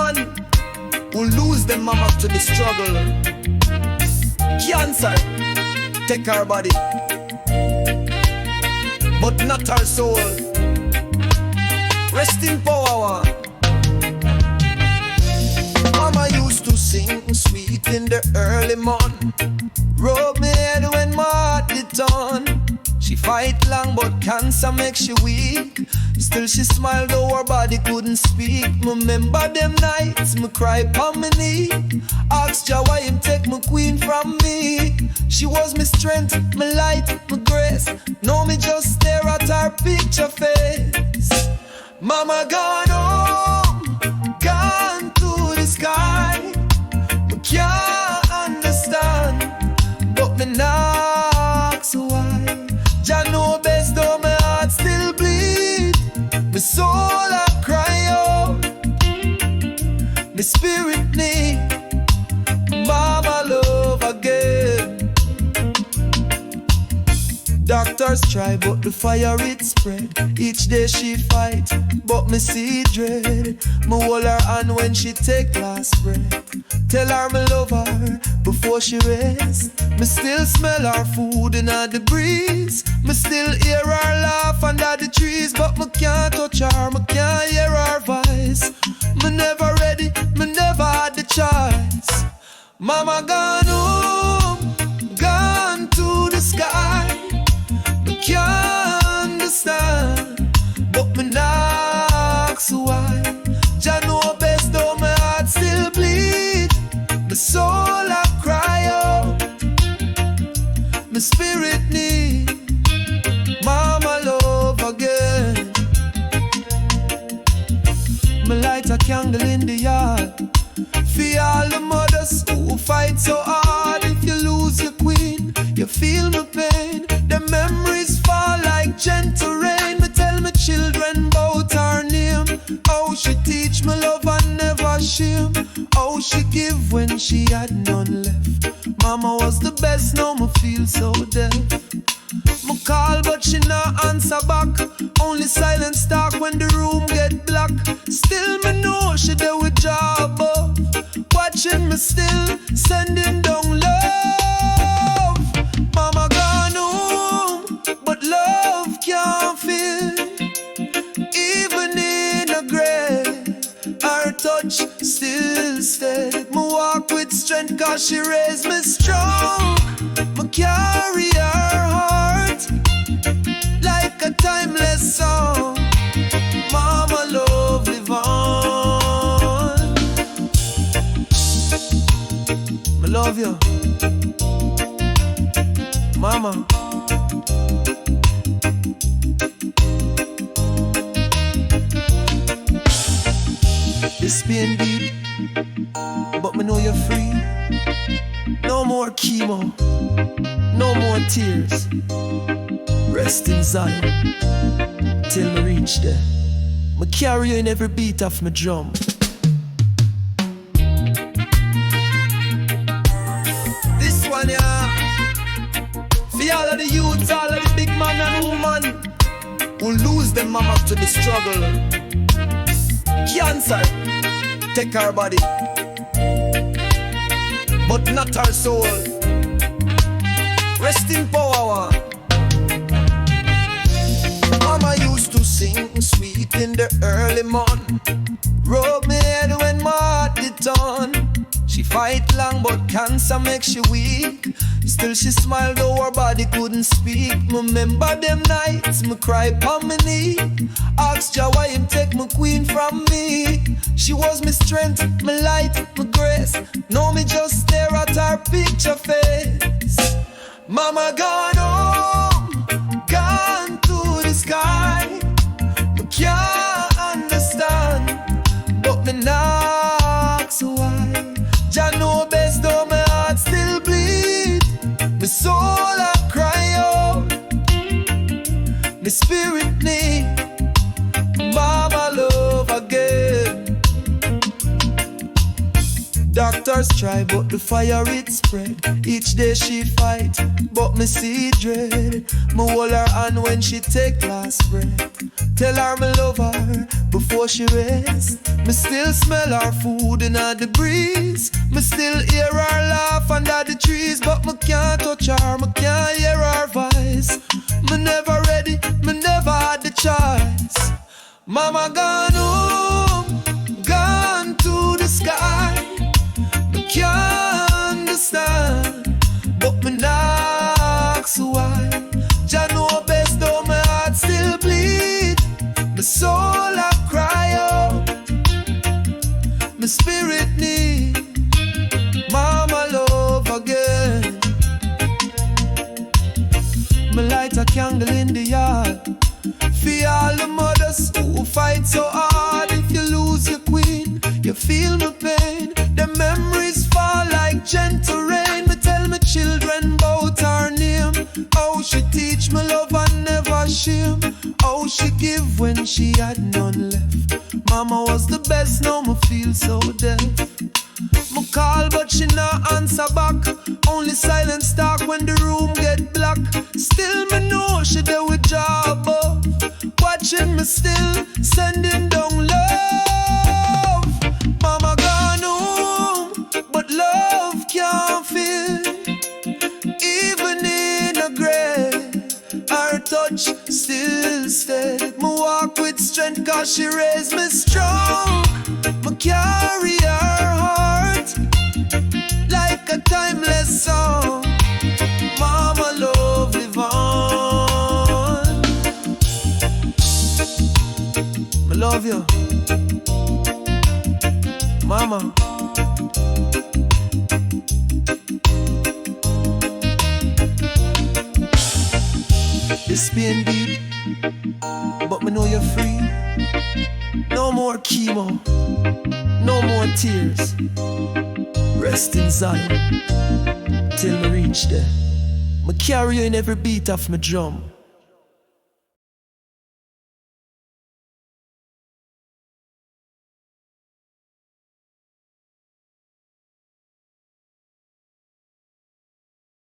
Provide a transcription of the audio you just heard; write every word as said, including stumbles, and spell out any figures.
Who lose dem mama to the struggle. Cancer take her body, but not her soul. Rest in power. Mama used to sing sweet in the early morning. Rub me head when my heart did turn. She fight long, but cancer make she weak. Still she smile though her body couldn't speak. Remember them nights, me cry pon me knee. Ask Jah why him take my queen from me. She was my strength, my light, my grace. Now me just stare at her picture face. Mama gone home, gone to the sky. Me can't understand, but me nah ask why. Jah know best though my heart still bleed. My soul a cry out, my spirit need Mama love again. Doctors try, but the fire it spread. Each day she fight, but me see dread. Me hold her hand when she take last breath. Tell her me love her before she rest. Me still smell her food in the breeze. Me still hear her laugh under the trees, but me can't touch her, me can't hear her voice. Me never ready, me never had the choice. Mama gone home, gone to the sky. Me can't understand, but me nah ask why. Jah know best though my heart still bleed. My soul a cry out, my spirit need Mama love again. Me light a candle in the yard. For all the mothers who fight so hard, if you lose your queen, you feel my pain. The memories fall like gentle rain. Me tell my children about her name. How she teach me love and never shame. How she give when she had none left. Mama was the best, now me feel so deaf. Me call, but she nah answer back. Only silence talk when the room get black. Still, me know she there with job up. Watching me still, sending down love. Mama gone home, but love can't feel. Even in a grave, her touch still stay. Me walk with strength 'cause she raised me strong. Me carry her heart like a timeless song. Mama love live on. Me love you, Mama. This pain deep, but me know you're free. No more chemo, no more tears. Rest in Zion till me reach there. Me carry you in every beat of my drum. This one, yeah, for all of the youths, all of the big man and woman who lose them mama to the struggle. Cancer take her body, but not her soul. Rest in power. Mama used to sing sweet in the early morning. Rub me head when my heart did turn. She fight long, but cancer make she weak. Still she smile though her body couldn't speak. Remember them nights, me cry pon me knee. Ask Jah why him take my queen from me. She was my strength, my light, my grace. Now me just stare at her picture face. Mama gone home, gone to the sky. Me can't understand, but me nah ask why. Jah know best though my heart still bleed. My soul a cry out, my spirit need Mama love again. Doctors try, but the fire it spread. Each day she fight, but me see dread. Me hold her hand when she take last breath. Tell her me love her before she rest. Me still smell her food in the breeze. Me still hear her laugh under the trees, but me can't touch her, me can't hear her voice. Me never ready, me never had the choice. Mama gone home, gone to the sky. Me can't understand, but me not ask why. Jah know best, though my heart still bleed. My soul a cry out, my spirit need Mama love again. Me light a candle in the yard for all the mothers who fight so hard. If you lose your queen, you feel my pain. The memories fall like gentle rain. Me tell my children about her name. How she teach me love and never shame. How she give when she had none left. Mama was the best, now me feel so deaf. Me call, but she nah answer back. Only silence talk when the room get black. Still me know she there with Jah above, watching me still, sending down love. Mama gone home, but love can't feel. Even in a grave, her touch still stay. Me walk with strength 'cause she raised me strong. Me carry her heart like a timeless song. Mama love live on. Me love you, Mama. This pain deep, but me know you're free. No more chemo, no more tears. Rest in Zion till me reach there. Me carry you in every beat of my drum.